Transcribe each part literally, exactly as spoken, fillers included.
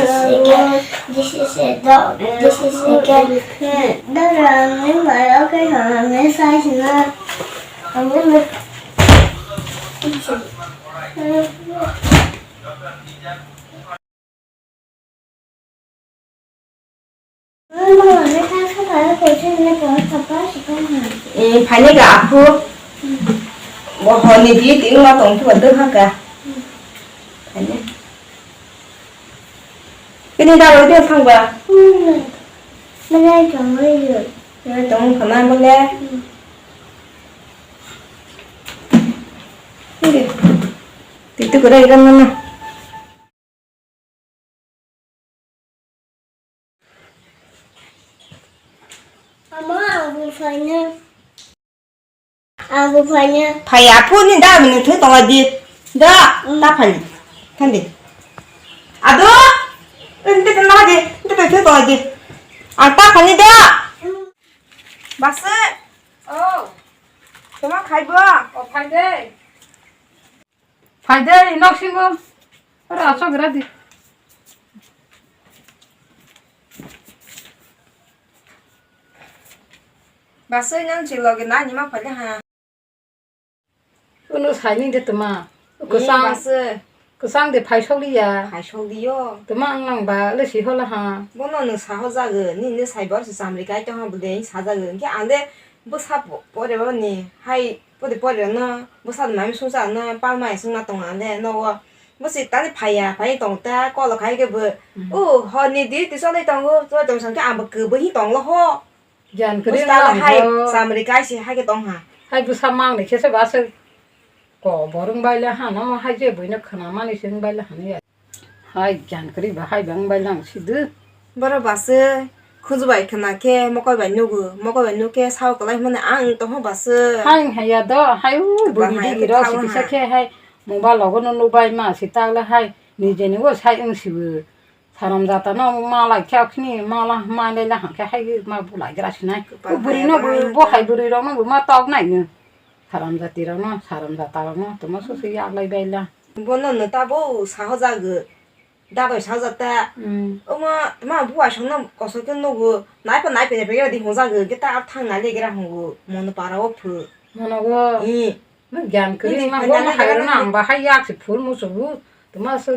is a cat. This is a dog. This is a cat. Dog rang ni mai okay ha ni sai sina. Ang ni. Eh, phainai ga aphu. Bo hor ni di tini ma tong phu dwkha ka. Phainai. Kini da oi de thang ba. Mana tong oi yo. Mana tong khana mo le. Kini. Titu kura ikan mana. Ama, ang bo phaina. Ang bo phaina. Phai aphu ni da, mini thwi tongla di. Da, ta phai. Thandi. Ado, ente te na di, ente te thwi tongla di. Ang ta phai ni da. Base. Oh. Toma khai bo. Oh, phai de. Phai de, nok singo. Ora, asok gra di. Basui nang si loge na ni ma phai ha. Uno saini de toma. Kwsang. Basui. Kwsang de phai sok liya. Phai sok liyo. Toma ang nang ba le si hola ha. Bono nung sa ho jago, ni ni sai bor si chamri kai tong ha bude sa jago. Ke ang de bo sa po-, pore bo ni hai Podi pori no bwsa nami sungsa no palma sungma tong ale no o. Bwsi tani phaiya phai tong ta kolo khai ke bo. Hmm. O honi di ti sole tongo, sole tong sangke abo ke bo hi tong lo ho. Gian kwrwi bwsa le wng hai bo. Samri kai si hai ke tong ha. Hai bwsa mang ni khe se ba se ko borung bai le ha no hai je bui no khna mani se wng bai le ha ni ya. Hai, gian kwrwi ba hai bang bai lang si de. Borok ba se khuju bai khna khe mokol bai nugo, mokol bai nuk khe sao kwlai mani ang tong ho ba se. Hai, hai ya do, hai u bwrwi digi rok si kisa khe hai mobile logo no nuk bai ma si ta le hai ni je ni o sai wng si bo. Saram jata no ma lai khe khni ma la ma lai la ha khe hai ma bu lai gra si nai. U bwrwi no bo hai bwrwi rok no bo ma tok nai no. Saram jati rok no, saram jata rok no tongma su si yak lai bai la. Bono no tabo sahojago. Dadoi sajak ta. Hmm. Omo ma buai songno kosok khe nugo. Naipa naipa naipa gera di hwnjago. Geta ar thang nai le gera hwngo. Mono para o phu. Mono go. I. Ma gyan kri ma go ma hai na ang ba hai yak si phul mu subu. Tuma su.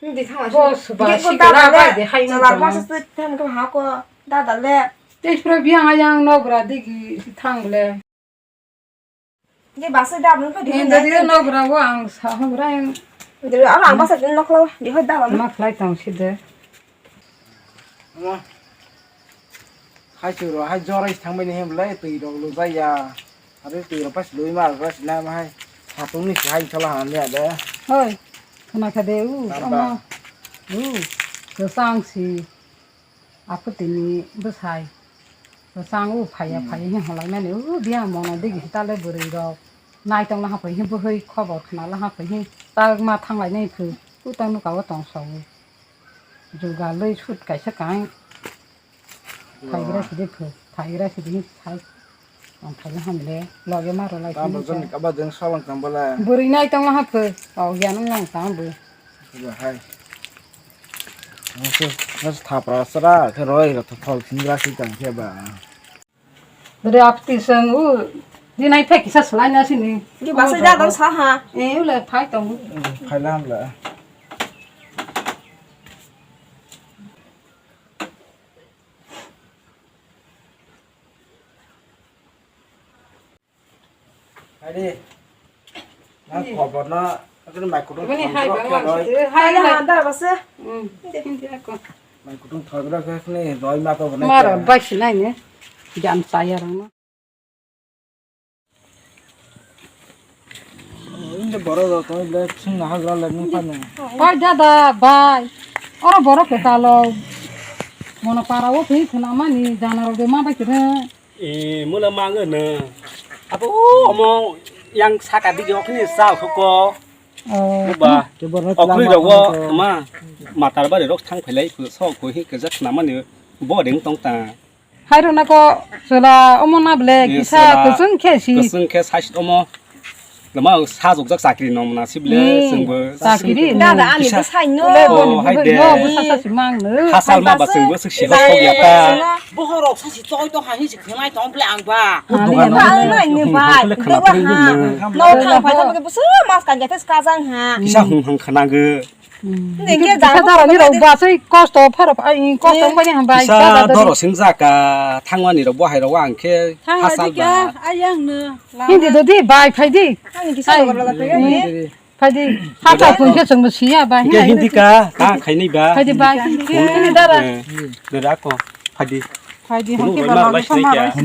Di thang bo su ba si kala bai de hai ma. Chala ma su tham ko ha ko. Dada le. Te pro biang ayang no gra digi si thang le. Hindi basa da abang pa. Hindi dia no bra wa ang sa ho bra yang. Hindi aro ang basa din nok lo di ho da abang. Ma khlai tong si de. Ama. Hai chu ro hai jora is thang bai ni hem lai twi rok lo jaya. Are twi rok pas lui ma ro si na ma hai. Hatung ni hai chola han ya de. Hoi. Khna kha de u. Tamba. Ama. U. Ko sang si. Apo tini bwsai bwsang o phaiya phaiya hin hwnlaimani o biyang mono digi tale bwrwi rok nai tongla haphai hin bwhwi khobor khnala haphai hin ta ma thanglai nai phu o tang nuka o tong sawi jugalwi sut kaisa kang phaigra sidi phu phaigra sidi hin sai. Ang thailang hamle, loge ma rwlai tamo sini jani sa. Kaba jeng salang tang bala. Bwrwi nai tong ha pho, o yan wng lang tang bo. Ba hai. Nasi, nasi thapra sara, khe roi rok thok thok sini gra si tang khe ba. Bwrwi apti seng u, di nai phek kisa slai na sini. Di basa ja dong sa ha. Eh, ule phai tong. Phai lam la. Hai di. Nang khobor no, akhirnya mai kutung thoi bro khe roi. Hai na da basa. Hmm. Mai kutung thoi bro khe khne roi ma ko bne. Maro bai sinai ne. Jam saya rang no. Inde boro rok tong ble sing na hagra le nung phano. Bai dada bai. Oro boro khe talo. Mono para o phi khna mani jana rok de ma bai khe. E, mula mango no. Abo omo yang saka dige okni sa khuko. Oh. Ba. Okri rogo ma matar bari rok thang phailai phu sok kho hi kajak namani bo ding tong ta. Hai rona ko chwla omo na ble kisa kusung khe si. Kusung khe sai omo. Lama sajokjak chakri nong mwnasib le chwngbo. Chakri. Dada ani bwsai no. Oh, hai de. No bwsa sa si mang no. Hasal ma ba chwngbo swk si hok ya ta. Bohorok sa si choi to ha hi si khwnai tong ble ang ba. Ani ba ang nai ni ba. Khwna pring no. No thang phai thang ke bwsa mas kan ja tes ka jang ha. Kisa hung hang khwna go. Nengke jaro ni rok ba sei kosto pharo ai kosto bani ham bai. Kisa doro singjak ka thangmani rok bo hai rok ang khe hasal ba. Ayang no. Hindi do di bai phai di. Ani kisa doro la phai ni. Phai di. Hata phun khe chwng bo siya bai. Hindi ka ta khai ni ba. Phai di bai. Hindi dara. Dara ko phai di. Phai di hon ke ba la sama bai.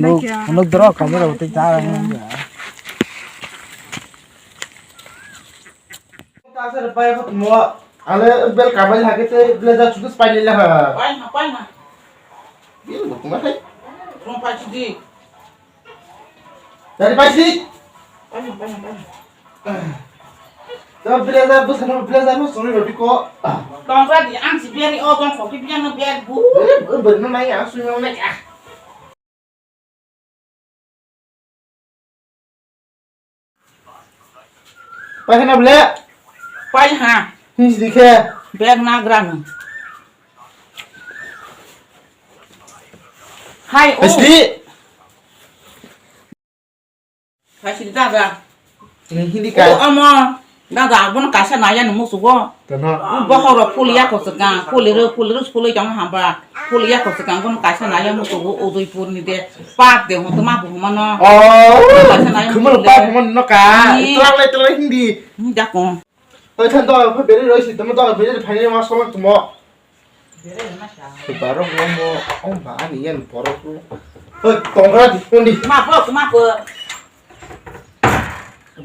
Hunuk doro ka ni rok te ta. Tasar pai ko mo. Ale bel kamai hake te blazer chutu pai le ha. Pai ha, pai ha. Bil mo kuma hai. Rom pai chidi. Dari pai chidi. Pai ha, pai ha, pai ha. To blazer bu sana blazer mo sunu roti ko. Tong sa di ang si biar ni o tong ko ki biar no biar bu. Eh, bu bu no nai ang sunu nai ah. Pai khana ble? Pai ha. His dikhe. Bag na grano. Hai o. His di. Hai sini ta ga. Ini hindi ka. O amo. Dada, abono kaisa naya nung musugo. Tano. Bohoro phul yako swkang, phul ro, phul ro, phul tong hamba. Phul yako swkang bono kaisa naya musugo, Udaipur ni de. Park de hoto ma bo mano. Oh. Kaisa naya khumul musugo. Park Mon no ka. Ni. Tlang lai, tlang lai, hindi. Ni da ko. Oi, than to, beri roi si, tamo to, beri phai ma solak tamo. Baro mo mo, ong ba ani yan borok. Oi, tongra di, kondi. Ma po, ma po.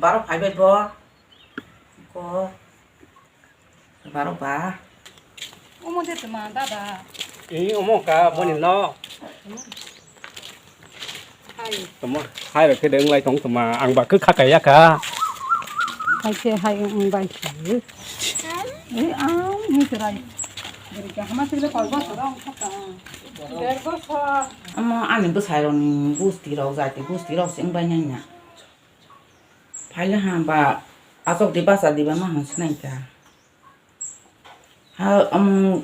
Baro phai bai bo. Ko. Baro ba. Omo de tma dada. Ih, omo ka boni no. Hai. Tma, hai rok khe de wng lai tong tma, ang ba khe kha kaiya kha. Hai se hai wng bai si. Eh, ang ni trai. Beri ka hama sile koi bosor wng kha ta. Der bosor. Omo ani bwsai rok ni gusti rok jati gusti rok se wng bai nai na. Phaile ha ba aswk di basa diba ma hwn sinai kha. Ha, um,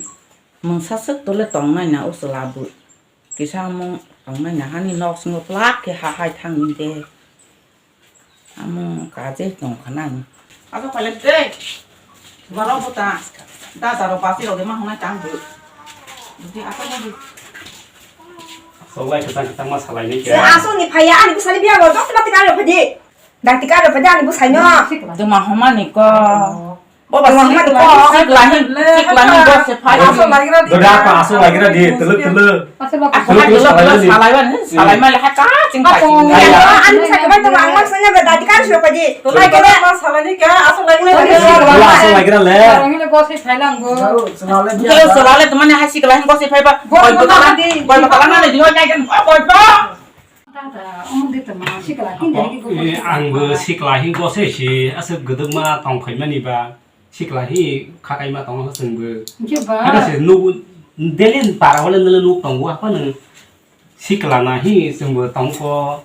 mungsa swk tole tong nai na o chwla bo. Kisa mung tong nai na hani nok singo plak khe ha hai thang ni de. Amo kaje tong kha nai. Aswk phaile de. Borok bo ta. Da da ro basi rok de ma hwn nai tang bo. Budi aswk ma di. Sok lai kwchang kwchang ma salai ni khe. Aswk ni phaiya ani bwsani biya bo joto mati karo phadi. Dakti karo phadi ani bwsai no. Tuma homani ko. Boba tuma homani ko. Sikla hin, sikla hin bo se phai. Aswk lagira di. Doda pa aswk lagira di, tulu tulu. Aswk lagira di. Salai ban, salai mai ha ka ching pa ching. Ani sakhe bai tuma ang ma sanya ba dakti karo sio phadi. Bai kene ma salai ni ka aswk lagira di. Aswk lagira le. Ang le go se phai lang go. Tulu salai le tuma ni ha sikla hin go se phai ba. Go ma di. Go ma kala na le di ho jai kan. Go go. Tata, omo de tama, sikla, hindi, hindi, go, eh, go, ang bo sikla, hin go se si, aswk gwdwkma tong khaimani ba, sikla, hi, khakaima tong kha chwng bo. Hingke ba? Hada se, nugo, daily para wale nule nuk tongo, apa nung sikla na, hi, chwng bo tong kho.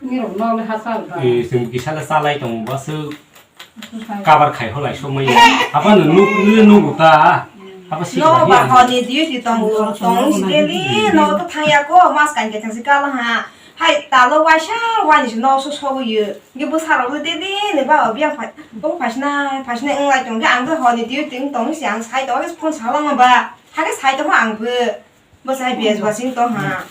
Nirok no le hasar ba. Eh, chwng bo kisa le chalai tongo, ba, aswk. Kabar khai holai somai. Apa no nuk nuk nuk ta. Apa sik no ba honi duty tongo tong si daily no to thangya ko mas kan ke thangsi kala ha. Hai talo waisa wani si no so so ye. Ngi bo saro de de ne ba biya phai. Bo phaisna phaisna eng lai tong ge ang do honi duty tong si ang sai to phone sala ma ba. Ha ke sai to ang bo. Bwsai biyas wasing tong ha.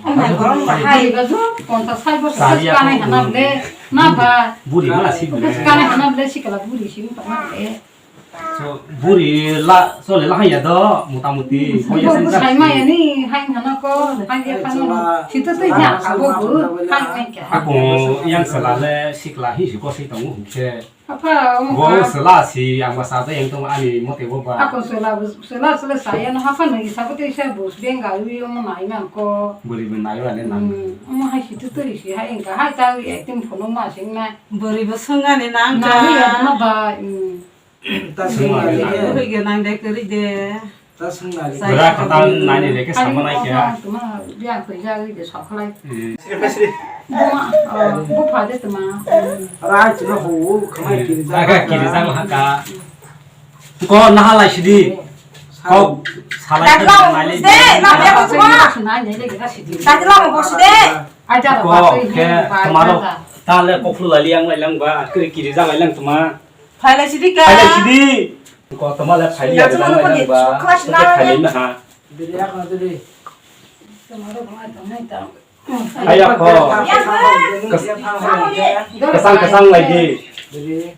Omo hai borok no hai. Bwrwi ba jwk ponchas sait bosor khe swkanai hana bwle. Na ba. Buri ma si bwle. Swkanai hana bwle sikla buri si wng tongma bwle. So, buri la, so le la haya do, mota moti. Bo bwsai maya ni hai hana ko, hai ya phano. Sito twi ya, abo bo, hai hai kya. Ako yang sela le sikla hi si ko si tongo hukhe. Apa, omo bo ka? Sela si, ang ba sa yang tong ani mote bo ba. Ako sela, sela, sela saya no hapa nang isa ko te isa bus benga wi omo nai mang ko. Buri bo nai ba le nang. Hmm, omo hai si tu tu si hai engka hai ta wi ektim phono ma sing nai. Buri bo sung ani nang ka. Nai ya ma ba. Hmm. Ta sung ani nang. Buri ge nang de kri de. Bwra kwtal naini lekhe sama nai khe. Tuma biya koi jagwi de sokhalai. Eh. Buma, oh, bupha de tuma. Rai chino ho, khamai kiri jagwi. Aga kiri jagwi haka. Ko nahalai sidi. Ko salai. Dakla nai le de, na biya ko tuma. Dakla mo bosi de. Ko khe tumaro tale koklu lali ang lai lang ba, kiri kiri jagwi lang tuma. Phailai sidi ka. Phailai sidi. Kotorma le phailai ya, jang lai ba. Sokha sina. Phailai na ha. Diri ya, diri. Haya ko. Kesang kesang lai di. Diri.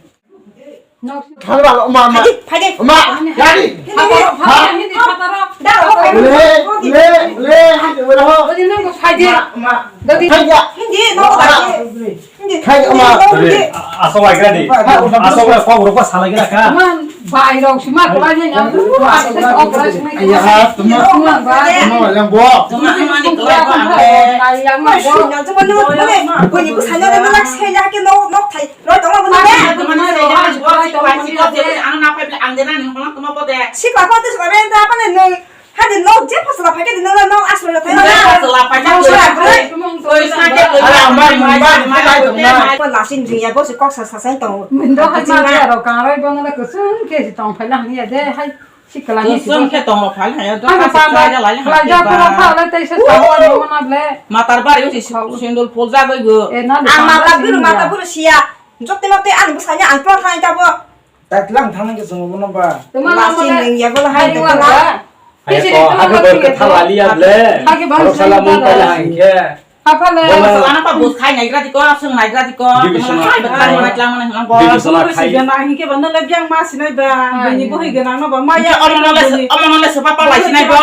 Thalba lo, ma, ma. Phaidi, phaidi. Ma, yari. Hindi, hindi, hindi, hindi, hindi, hindi. Da, oh, phaidi. Le, le, le, hindi, wala ho. Dodi nang ko phaidi. Ma, ma. Dodi. Phaidi. Hindi, no, phaidi. Hindi. Khai ama. Asok lai gra di. Asok lai kok rok salai gra ka. Man bai rok sima kla ni nyam. Asok lai kok gra sima. Iya, tuma. Tuma yang bo. Tuma mani kla ko ang. Bai yang ma bo. Tuma nu tuma ni. Ko ni ko sanya na nak sanya ke no no thai. Ro tuma bu ne. Tuma ni sanya bo si ko si ko ang na pa ang de na ni ko tuma bo de. Si pa ko te sa re ta pa ne no. Hadi nok je phasla phaikhe di nang nok asro thai. Nok phasla phaikhe. Nok phasla phaikhe. Koi sa khe koi. Ala ambar mumbar phai tong na. Ko lasin jingya bo se kok sa sa sai tong. Min do hai ma ya ro ka rai bo na kusum khe si tong phai la ni ya de hai. Si kala ni si. Kusum khe tong phai la ya do. Hai pa ma lai ja ko pha lai tai se sa wa no na ble. Matar bar yo si sindul phol ja goi go. Ang mata biru mata biru siya. Jotte mate an bu sanya ang pro thai ta bo. Tatlang thangna khe chwng bono ba. Tuma lama lasing da. Ning ya bola hai hai da wala. Ba. Hai ko, hake bo kwthal aliya ble. Hake bang sala mung kala hangkhe. Hapale. Bola. Ana pa bus khai naigra diko, asung naigra diko. Division. Khai ba khai naigra mane hwnang bo. Division. Bola khai. Gana hingke ba nang le biang ma sinai ba. Hai. Bini bohi gana no ba ma ya. Omo no le, omo no le sopa pala sinai bo.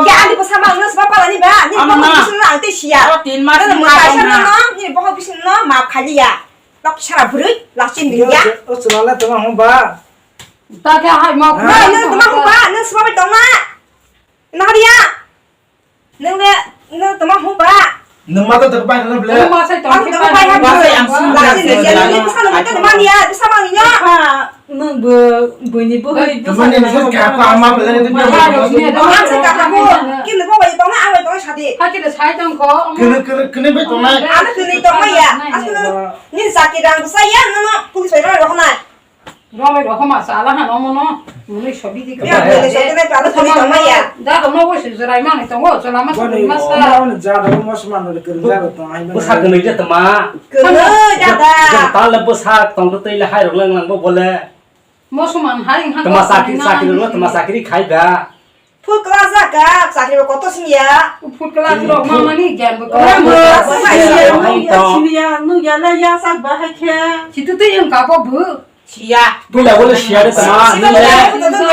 Ya ani ko sama no sopa pala ni ba. Ni bohi bisin na ante siya. Tin mas ni ma sa na. Ni bohi bisin no ma khali ya. Lok sara bwrwi lasin ni ya. O chwla le tama hon ba. Ta khe hai ma. Na no tama hon ba, no sopa bai tong na. Na dia. Nung le, nung tama hon ba. Nung ma to tok bai na ble. Nung ma sai tong. Ang tok bai na. Ma sai ang sung. Lasin ni ya, ni bisa no ma to ma ni ya, bisa ma ni ya. Nung bo, bo ni bo. Bo ni bo ka pa ma ble ni. Ang sai ka ko. Kin bo bai tong na, ang bai tong sa di. Ha kin sai tong ko. Kin kin kin bai tong na. Ang kin tong ya. Asal ni sakit ang saya no no police bai ro na. Romai rok ma sala han omo no. Muni sobi di. Ya, bele sobi na pala sobi tong ya. Da tong no bo se jerai mani tong o, sala ma sobi ma sa. Ono ja da mo sman no kir ja tong ai. Bo sa kene je tama. Kene ja da. Tal bo sa tong to tei le hai rok lang lang bo bole. Mo sman hai han. Tama sakri sakri ro tama sakri khai da. Food class jaka, chakri bo koto sini ya. Food class rok ma mani gyan bo. Food class jaka ya. Sini ya, nu ya na ya sak ba hai khe. Situ te yang ka bo bu. Siya. Pula wala siya de tama. Siya de tama.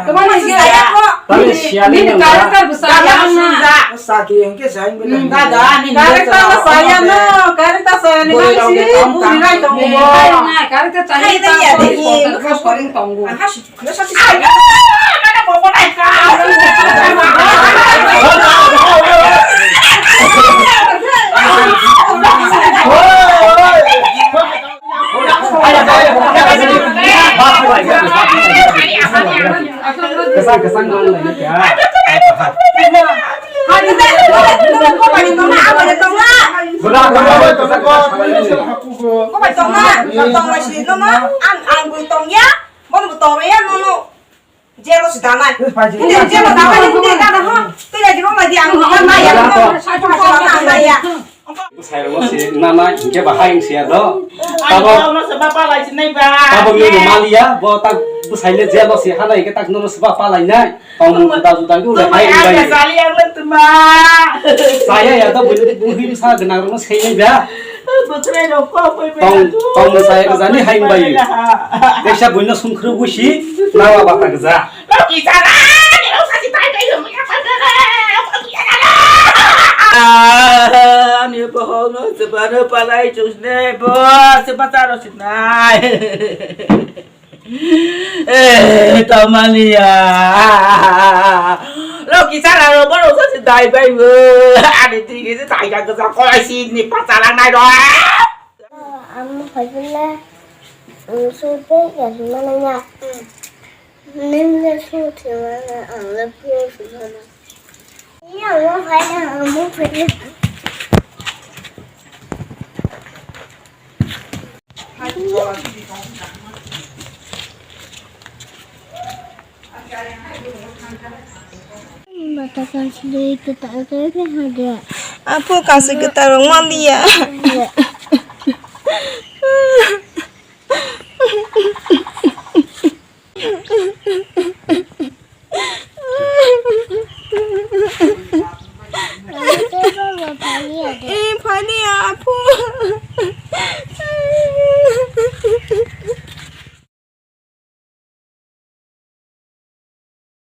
Tama ni siya. Tama siya ni. Ni character bu sa ya na. Sakri yang ke sa yang bela. Dada ni. Character sa ya no, character sa ya ni. Buri rai tong bo. Character sa ya ni. Foreign tong bo. Ang, ang gwi tong ya, bono bo tong ya, nono. Jelo si danai. Hindi, jelo danai, hindi, dada, ho. Tui lagi, rong lagi, ang, ang, ang, ang, ang, ang, ang, ang, ang, ang, ang. Bwsai rok si nana hingke bahai wngsi ya do. Tabo. Ano se bapa lai sinai ba. Tabo ni no maliya, bo tak bwsai le jelo si hana hingke tak nono se bapa lai nai. Tong juda juda ni udah hai ang bai. Sali ang le tuma. Saya ya do bini bini sa gna rok sei nai ba. Bwsai rok ko bai bai. Tong tong saya ke jani hai bai. Kaisa buino sungkhru busi nawa bata gja. Loki chara, ni rok sasi tai tai rok ya pa. Ani bohong no sebano palai chusne bo seba charo sinai. Eh, tamaliya. Loki chara ro boro sasi tai bai bo. Ani tigi se tai ga sa ko ai si ni pa chara nai ro. Amo phaibole, um, sute ya himana ya. Nini le sute mana ang le pura sumana. Iya, amo phai, amo phai. Mata kasih itu tak ada. Apa kasih kita rumah dia?